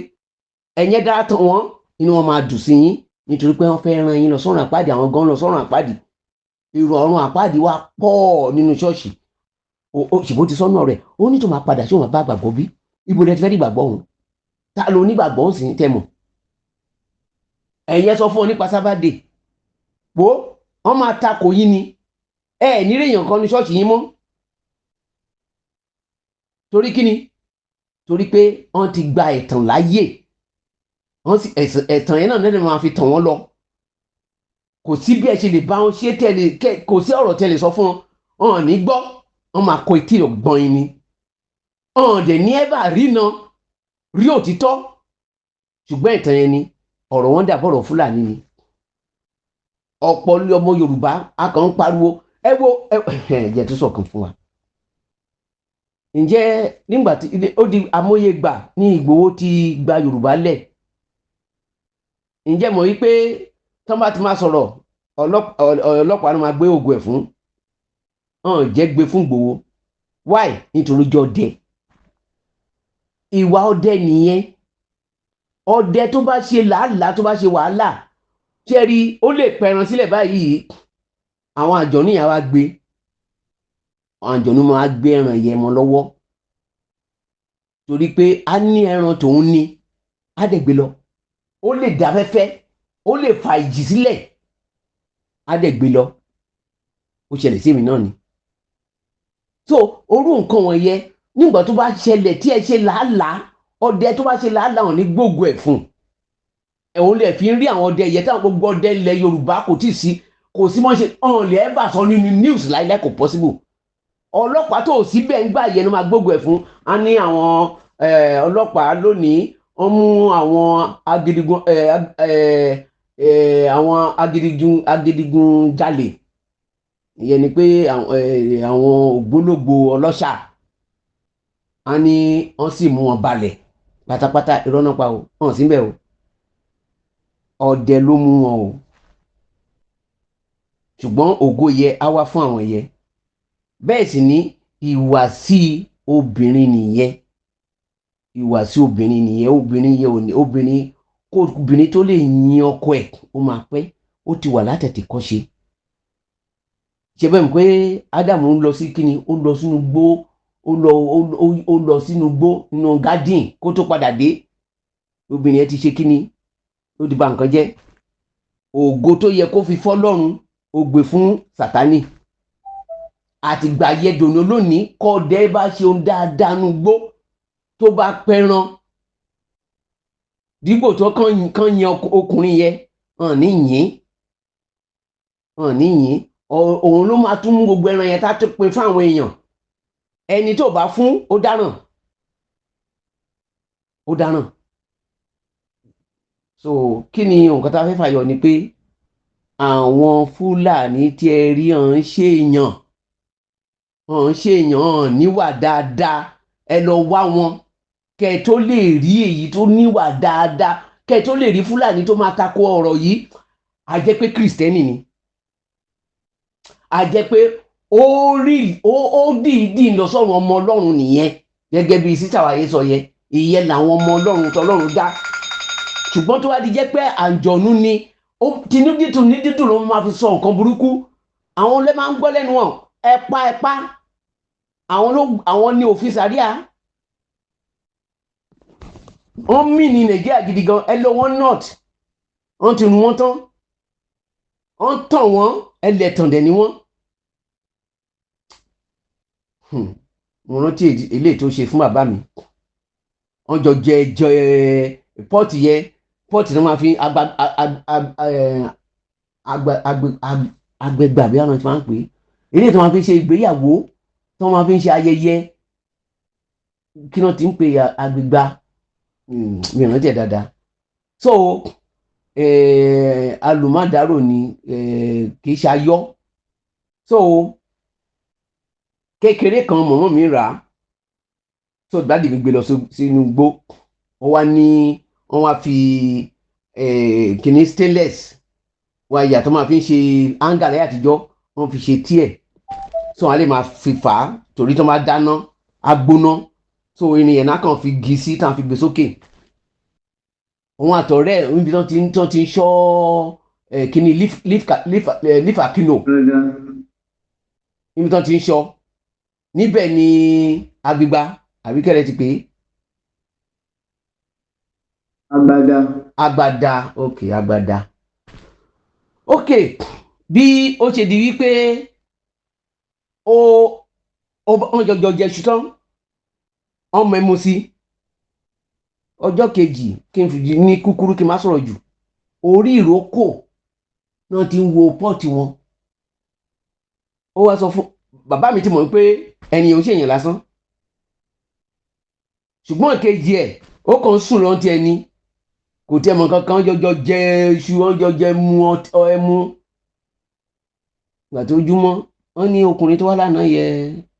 Ẹ̀yẹn dára tán wọn, inú wọn máa dùn sí yín nítorí pé wọ́n fẹ́ rán yín lọ sọ́run àpáàdì. Àwọn gan lọ sọ́run àpáàdì. Èrò ọ̀run àpáàdì wa pọ̀ nínú ṣọ́ọ̀ṣì. Ṣùgbọ́n ti sọ́nà rẹ̀, ó ní tó máa padà sí òun bá gbàgbọ́ bí ibo lẹ ti fẹ́ rí ìgbàgbọ́ òun? Ta ló nígbàgbọ́ òun sì ń tẹ̀ mọ̀? Ẹ̀yẹn sọ fún ọ nípa sábàdé wo, wọ́n máa takò yín ni. Ẹ ẹ̀ ní èèyàn kan ní ṣọ́ọ̀ṣì yín mọ́. Torí kíni? Torí pé wọ́n ti gba ẹ̀tàn láyè. Wọ́n sì ẹ̀tàn yẹn náà lẹ́nu máa fi tàn wọ́n lọ. Kò sí bí ẹ ṣe lè bá wọn ṣe tẹ́lẹ̀, kò sí ọ̀rọ̀ tẹ́lẹ̀ sọ fún wọn, wọn ò ní gbọ́. Wọ́n máa kọ etí ọ̀gbọ́n yín ni. Wọn ò dẹ̀ ní ẹ́bà rí na rí òtítọ́. Ṣùgbọ́n ìtàn yẹn ni ọ̀rọ̀ wọn dàbọ̀rọ̀ Fúlàní ni. Ọ̀pọ̀ ọmọ Yorùbá a kàn ń pariwo. Ẹ wo, ẹ jẹ́ tó sọ̀kan fún wa. Ǹjẹ́ nígbà tí ó di amóyegbà ní Ìgbòho ti gba Yorùbá lẹ̀, ǹjẹ́ mọ̀ wípé tọ́ bá ti máa sọ̀rọ̀, ọlọ́pàá ló máa gbé ògùn ẹ̀ fún ọ̀n jẹ́ gbé fún Ìgbòho? Why? Nítorí jọ ọdẹ, ìwà ọdẹ nìyẹn. Ọdẹ tó bá ṣe làálàá, tó bá ṣe wàhálà, ṣé rí, ó lè pẹran sílẹ̀ báyìí, àwọn àjọ̀nú yẹn wá gbé, àwọn àjọ̀nú máa gbé ẹran yẹn mọ́ lọ́wọ́, torí pé a ní ẹran tòun ní, á dẹ̀ gbé lọ. Ó lè dá fẹ́fẹ́, ó lè fa ìjì sílẹ̀, á dẹ̀ gbé lọ. Ó ṣẹlẹ̀ sí èmi náà ni. So orú nǹkan wọ̀nyẹn, nígbà tó bá ṣẹlẹ̀ tí ẹ ṣe làálàá, ọdẹ tó bá ṣe làálàá wọn ní gbógun ẹ̀ fún ẹ̀hún lè fi ń rí àwọn ọdẹ yẹn táwọn gbogbo ọdẹ ilẹ̀ Yorùbá kò tí ì sí, kò sí mọ́ ṣe ọ̀hún lè ẹ́ bà sọ nínú news láíláí, kò possible. Ọlọ́pàá tó sí bẹ́ẹ̀ ń gbà yẹn ló máa gbógun ẹ̀ fún. A ní àwọn ọlọ́pàá lónìí, wọ́n mú àwọn agidigun, àwọn agidigun jalè. Ìyẹn ni pé àwọn ògbólógbò ọlọ́ṣà, a ní wọ́n sì mú wọn balẹ̀ pátápátá. Irọ́ náà pa o, wọ́n sì ń bẹ̀ o, ọdẹ ló mú wọn o. Ṣùgbọ́n ògo yẹ á wá fún àwọn yẹ. Bẹ́ẹ̀ sì ni ìwàsí obìnrin nìyẹn, ìwàsí obìnrin nìyẹn. Obìnrin yẹn ò ní obìnrin kó obìnrin tó lè yin ọkọ ẹ̀, ó máa pẹ́, ó ti wà látẹ̀tẹ̀ kọ́ ṣe. Ṣe bẹ́ẹ̀ mọ̀ pé Ádámù ń lọ sí kíni, ó lọ sínú gbó, ó lọ sínú gbó, nínú garden. Kó tó padà dé, obìnrin yẹn ti ṣe kíni, ó ti bà nǹkan jẹ́. Ògo tó yẹ kó fi fọ́lọ́run, ó gbé fún Sátánì. Àtìgbà yẹn dòní lónìí, kọ́ọ̀dẹ́ bá ṣe ohun dáadáa nú gbó, tó bá pẹran, dípò tó kàn yan ọkùnrin yẹn hàn ní yín, hàn ní yín, òun ló máa tún mú gbogbo ẹran yẹn tá a tún pín fún àwọn èèyàn. Ẹni tó bá fún, ó dáràn, ó dáràn. So kí ni nǹkan tá a fẹ́ fàyọ ni pé àwọn Fúlàní tí ẹ rí hàn ń ṣèèyàn, hàn ń ṣèèyàn, hàn níwà dáadáa. Ẹ lọ wá wọn kẹ ẹ tó lè rí èyí tó níwà dáadáa. Kẹ ẹ tó lè rí Fúlàní tó máa tako ọ̀rọ̀ yìí, a jẹ́ pé Kìrìsìtẹ́nì ni, a jẹ́ pé ó rí ó dìídì lọ sọ́run, ọmọ Ọlọ́run nìyẹn. Gẹ́gẹ́ bí sísà wáyé sọ yẹn, ìyẹn làwọn ọmọ Ọlọ́run tọlọ́run dá. Ṣùgbọ́n tó wá di jẹ́ pé àǹjọ̀nú ni, ó tinú dídùn ní dídùn ló máa fi sọ nǹkan burúkú. Àwọn lè máa ń gbọ́ lẹ́nu wọn, ẹ pa, ẹ pa. Àwọn ló àwọn ní òfin sàríà. Wọ́n mì ní Nàìjíríà gidi gan. Ẹ lọ wọ́n north, wọ́n ti run wọ́n tán, wọ́n tàn wọ́n, ẹlẹ́tàn dẹ̀ ni wọ́n. Mo rántí eléyìí tó ṣe fún bàbá mi. Wọ́n jọ jẹ jẹ pot yẹ, pot náà máa fi agbẹgbà bí àwọn ti máa ń pè é, eléyìí tó máa fi ṣe ìgbéyàwó, tó máa fi ń ṣe ayẹyẹ, kí wọ́n ti ń pè agbègbà, mi ò rántí ẹ̀ dáadáa. So alùmọ̀dárò ni, kì í ṣe ayọ́. So kékeré kan mọ̀mọ́ mi rà á. So daddy mi gbé lọ sínú igbó. Wọ́n wá ní wọ́n wá fi kíní stainless wáyà tó máa fi ń ṣe hanger láyé àtijọ́, wọ́n fi ṣe tíẹ̀, so wọ́n á lè máa fi fà á, torí tó máa dáná á gbóná. So irin yẹn náà kàn fi gi sí tá a fi gbé sókè. Òun àtọ̀rẹ́ ẹ̀, níbi tó ti ń ṣọ́ kíní leaf akino, níbi tó ti ń ṣọ́ níbẹ̀ ni agbègbà àbí kẹ́lẹ́ ti pè é. Agbada. Agbada, ok, agbada, ok. Bí ó ṣe di wípé ó wọ́n jọjọ jẹ ṣu tán, wọ́n mẹ́mu sí. Ọjọ́ kejì, kí n fi ní kúkúrú, kí n má sọ̀rọ̀ jù, orí ìrókò náà ti ń wo pot wọn. Ó wá sọ fún bàbá mi tí mọ̀ pé ẹni ò ń ṣèyàn lásán, ṣùgbọ́n ìkejì ẹ̀, ó kàn ń sùn lọ́n ti ẹni kò. Kò tí ẹ mọ kankan, jọjọ jẹ iṣu, wọn jọ jẹ mu ẹmu. Ìgbà tó júmọ́, wọ́n ní ọkùnrin tó wá lánàá yẹ,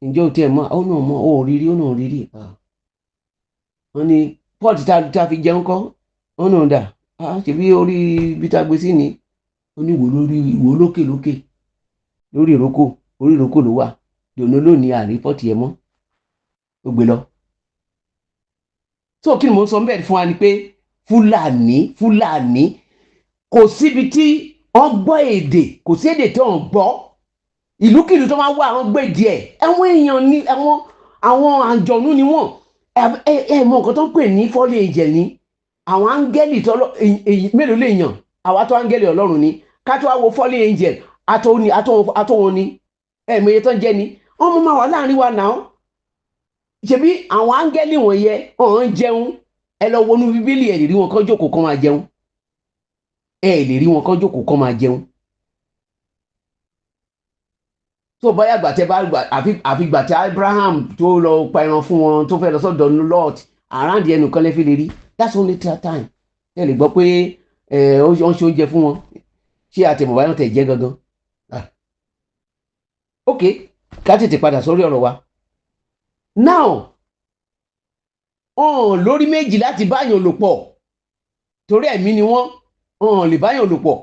ǹjẹ́ o tiẹ̀ mọ̀? Ó náà mọ̀, ó rírí, ó náà rírí. Wọ́n ní pot tá a fi jẹun kọ́? Ó náà dà, ṣebí orí ibi tá a gbé sí ni. Ó ní wò lórí ìwò lókè lókè lórí ìrókò, orí ìrókò ló wà dòní lónìí, àrí pot yẹn mọ́, ó gbé lọ. So kí ni mo ń sọ bẹ́ẹ̀ fún wa ni pé Fúlàní kò síbi tí wọ́n gbọ́ èdè, kò sí èdè tí wọ́n gbọ́. Ìlúkìlú tó máa wá, àwọn gbé díẹ̀, àwọn èèyàn ní àwọn àjọ̀nú ni wọ́n. Ẹ mọ nǹkan tó ń pè ní fallen angel ni àwọn áńgẹ́lì tọ́lọ́ mélòó lè yàn àwa tó áńgẹ́lì Ọlọ́run ni ká tó wá wo fallen angel àtọ́ wọn ni. Ẹ mọ iye tó ń jẹ́ ni wọ́n mú máa wà láàrin wa náà. Ṣebí àwọn áńgẹ́lì wọ̀nyẹn ọ̀hún jẹun. Ẹ lọ wọnú Bíbélì, ẹ lè rí wọn kán jókòó kán máa jẹun. Ẹ lè rí wọn kán jókòó kán máa jẹun. Tó báyà gbàtẹ bá àfi gbàtẹ Abraham tó lọ pa ẹran fún wọn, tó fẹ́ lọ sọ́dọ̀ Lot, around ẹnu kan lẹ́fí lè rí. That's only time ẹ lè gbọ́ pé ẹ ó ń ṣe oúnjẹ fún wọn. Ṣé àtẹ̀mọ̀bá náà tẹ̀ jẹ́ gangan? Ok, ká tètè padà sórí ọ̀rọ̀ wa now. Ọ̀n lórí méjì láti báyàn lò pọ̀, torí ẹ̀mí ni wọ́n, ọ̀n lè báyàn lò pọ̀.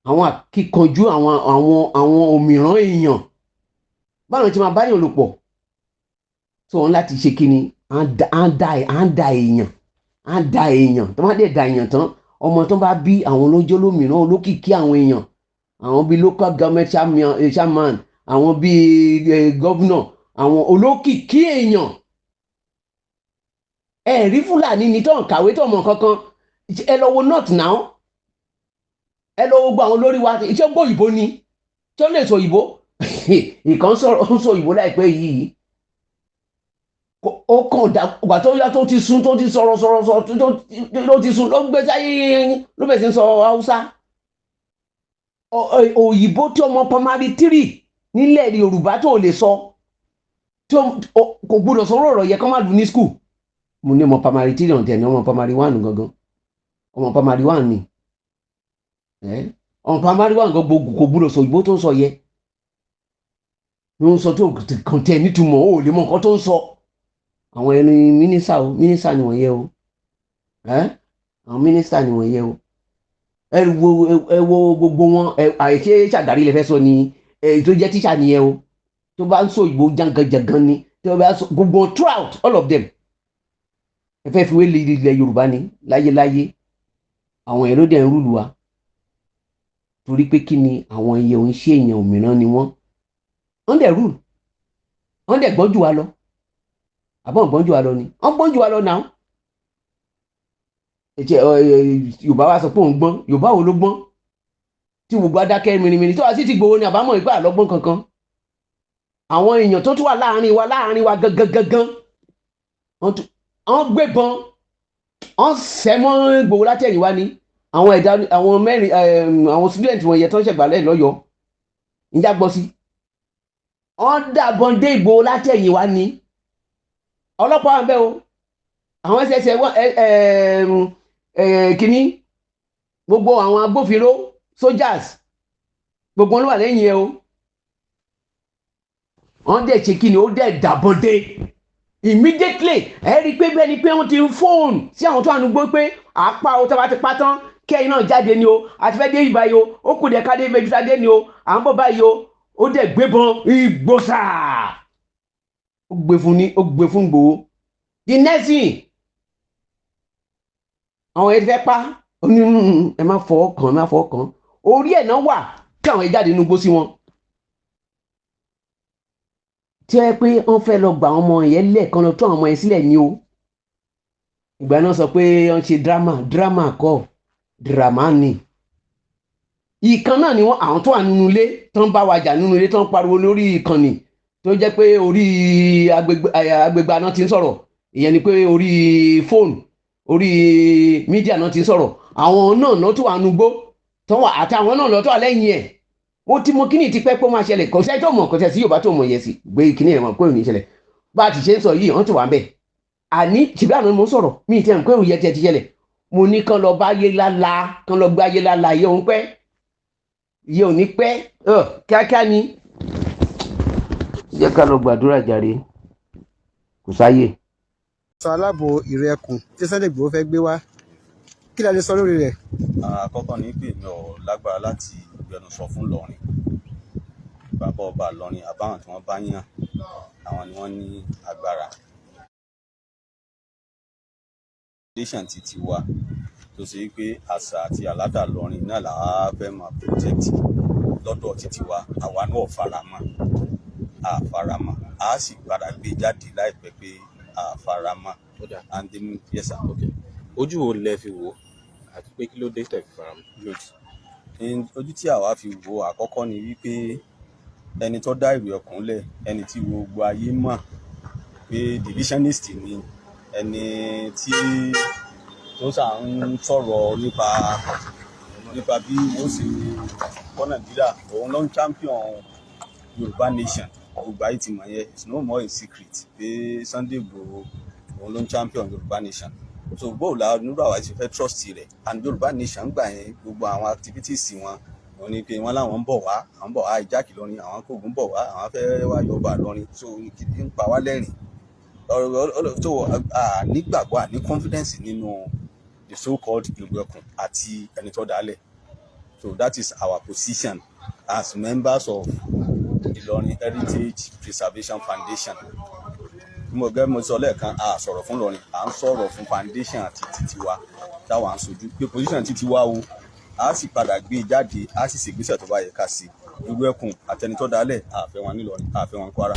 Àwọn akíkanjú, àwọn òmìrán èèyàn, báwọn ti máa báyàn lò pọ̀ tó wọn láti ṣe kí ni? À ń da èèyàn, à ń da èèyàn. Tó bá dẹ̀ da èèyàn tán, ọmọ tó bá bí, àwọn lójó lómìíràn olókìkí àwọn èèyàn, àwọn bíi local government chairman, àwọn bíi governor, àwọn olókìkí èèyàn. Ẹ rí Fúlàní ní tó ń kàwé, tó mọ̀ kankan. Ẹ lọ wo north now, ẹ lọ wo gbogbo àwọn olórí wa. Ṣé ó gbọ́ òyìnbó ni? Ṣé ó lè sọ òyìnbó? Ìkan sọ̀rọ̀, ó sọ òyìnbó láìpẹ́ yìí. Ó kàn dá ìgbà tó yá, tó ti sún, tó ti sọ̀rọ̀ sọ̀rọ̀ sọ̀rọ̀, tó ti sún, ló ń gbé sáyé, ló bẹ̀ sí ń sọ Haúsá. Òyìnbó tí ọmọ primary three nílẹ̀ Yorùbá tó lè sọ, tí kò gbọdọ̀ sọ̀rọ̀ ọ̀rọ̀ yẹ kó má lù ní school. Mo ní ọmọ primary three ọ̀tẹ̀ ní ọmọ primary one gangan, ọmọ primary one ni. Ọmọ primary one gangan kò gbọdọ̀ sọ òyìnbó tó ń sọ yẹ ló ń sọ, tó kàn tẹ̀ nítumọ̀, ó lè mọ nǹkan tó ń sọ. Àwọn ẹni mínísà o, mínísà ni wọ́n yẹ o, àwọn mínísà ni wọ́n yẹ o. Ẹ wo gbogbo wọn. Ẹ àìṣe Ṣàgárí lè fẹ́ sọ ni ẹ tó jẹ́ tíṣà nìyẹn o, tó bá ń sọ òyìnbó janganjangan ni, tó bá sọ gbogbo throughout, all of them. Ẹ fẹ́ fi wé ilẹ̀ Yorùbá ni láyéláyé. Àwọn èrò dẹ̀ ń rule wa torí pé kí ni? Àwọn iye òun ṣe èèyàn òmíràn ni wọ́n. Wọ́n dẹ̀ rule, wọ́n dẹ̀ gbọ́n jù wá lọ. Àbọ̀ gbọ́n jù wá lọ ni, wọ́n gbọ́n jù wá lọ náà. Yorùbá wa sọ pé òun gbọ́n. Yorùbá wo ló gbọ́n tí gbogbo adákẹ́ mìrìmìrì tó wá sí ti gbowó ni? Àbámọ̀ ìgbà lọ́gbọ́n kankan. Àwọn èèyàn tó tún wà láàrin wa gangan gangan, wọ́n gbébọn, wọ́n sẹ́ mọ́ Ìgbòho látẹ̀yìn wá ni. Àwọn ẹ̀dá, àwọn mẹ́rin, àwọn student wọ̀nyẹn tó ń ṣẹ̀gbálẹ̀ lọ́yọ̀ọ́ ń já gbọ́ sí, wọ́n dàbọn dé Ìgbòho látẹ̀yìn wá ni. Ọlọ́pàá wà ń bẹ̀ o, àwọn ẹsẹsẹ kínní, gbogbo àwọn agbófinró, soldiers, gbogbo wọn ló wà lẹ́yìn ẹ o. Wọ́n dẹ̀ ṣe kí ni? Ó dẹ̀ dàbọn dé immediately. Ẹ rí i pé bẹ́ẹ̀ ni pé wọ́n ti ń fóònù sí àwọn tó wà nígbó pé àpá o, tó bá ti pa tán, kẹ́yìn náà jáde ni o, àti fẹ́ dé ìbáyìí o, ó kù dẹ̀ ká dé ibi tá a dé ni o, à ń bọ̀ báyìí o. Ó dẹ̀ gbébọn ìgbòsà, ó gbé fún ní, ó gbé fún Ìgbòho. The next thing, àwọn ẹni fẹ́ pa ó ní, ẹ má fọwọ́ kàn, ẹ má fọwọ́ kàn." Orí ẹ̀ náà wà kí àwọn ẹ jáde nínú igbó sí wọn tí ẹ pé wọ́n fẹ́ lọ gba àwọn ọmọ yẹn lẹ́ẹ̀kan, lọ tó àwọn ọmọ yẹn sílẹ̀ ní o. Ìgbà náà sọ pé wọ́n ṣe drama. Drama kọ́, drama ni. Ìkan náà ni wọ́n, àwọn tó wà nínú ilé tó ń bá wa jà nínú ilé, tó ń pariwo lórí ìkànnì, tó jẹ́ pé orí agbègbè náà ti ń sọ̀rọ̀. Ìyẹn ni pé orí fóònù, orí media náà ti ń sọ̀rọ̀. Àwọn náà náà tó wà nugbó tó wà, àtàwọn náà lọ́tọ̀ lẹ́yìn ẹ̀. Mo ti mọ kíní ti pẹ́ pé ó máa ṣẹlẹ̀. Kò sẹ́ni tó mọ̀, kò sẹ́ni sí Yorùbá tó mọ̀ yẹn sí gbé kíní ẹ̀ mọ̀ pé òní ṣẹlẹ̀. Bá a ti ṣe ń sọ yìí, wọ́n ti wà ń bẹ̀. Àní ṣìbí àná ni mo ń sọ̀rọ̀, mi ì tẹ́ ẹ̀ pé òun yẹ tiẹ̀ ti ṣẹlẹ̀. Mo ní kán lọ bá ayé lála, kán lọ gbé ayé lála. Iye òun pẹ́, iye òní pẹ́, kíákíá ni. Jẹ́ ká lọ gbàdúrà jàre, kò sáyè. Sọ aláàbò ìrù ẹkùn tí Sunday Igboho fẹ́ gbé wá, kí la lè sọ lórí rẹ̀? Àkọ́kọ́ ni pé mi ò lágbára láti gbẹnusọ fún Ìlọrin. Bàbá ọba Ìlọrin àbáwọn tí wọ́n bá yàn, àwọn ni wọ́n ní agbára. Foundation ti tiwa tó ṣe pé àṣà àti àládà Ìlọrin náà làwa fẹ́ máa protect lọ́dọ̀ ti tiwa. Àwa náà faramọ́, a faramọ́, a sì padà gbé jáde láìpẹ́ pé a faramọ́. Ó dáa. And then, yes sir. Ok, ojú wo lẹ fi wò ó, àti pé kí ló dé tẹ́ fi faramọ́? Good. Ojú tí àwa fi wo àkọ́kọ́ ni wípé ẹni tó dá ìlú ẹkùn lẹ̀, ẹni tí gbogbo ayé mọ̀ pé divisionist ni, ẹni tí tó sà ń sọ̀rọ̀ nípa bí wọ́n ṣe kọ́ Nàìjíríà, òun ló ń champion Yorùbá nation. Gbogbo ayé ti mọ̀ yẹn. It's no more a secret pé Sunday Igboho, òun ló ń champion Yorùbá nation. So bóò la nírú àwa ṣe fẹ́ trust rẹ̀? And Yorùbá nation gbà yẹn, gbogbo àwọn activities wọn, wọ́n ní pé wọ́n láwọn ń bọ̀ wá, àwọn ń bọ̀ wá hijack Ìlọrin, àwọn kògùn bọ̀ wá, àwọn fẹ́ wá yọba Ìlọrin. So kìdí ń pa wá lẹ́rìn tó a nígbàgbọ́, à ní confidence nínú the so called ìlú ẹkùn àti ẹni tó dálẹ̀. So that is our position as members of Ìlọrin Heritage Preservation Foundation. Mo gẹ́gẹ́ mo sọ lẹ́ẹ̀kan, a sọ̀rọ̀ fún Ìlọrin, à ń sọ̀rọ̀ fún foundation àti titi wa táwa ń sojú pé position titi wa o. A sì padà gbé e jáde, a sì ṣègbésẹ̀ tó bá yẹ ká sí. Irú ẹkùn àtẹnitọ́ dálẹ̀, àfẹ́ wọn nílọrin, àfẹ́ wọn Kwara.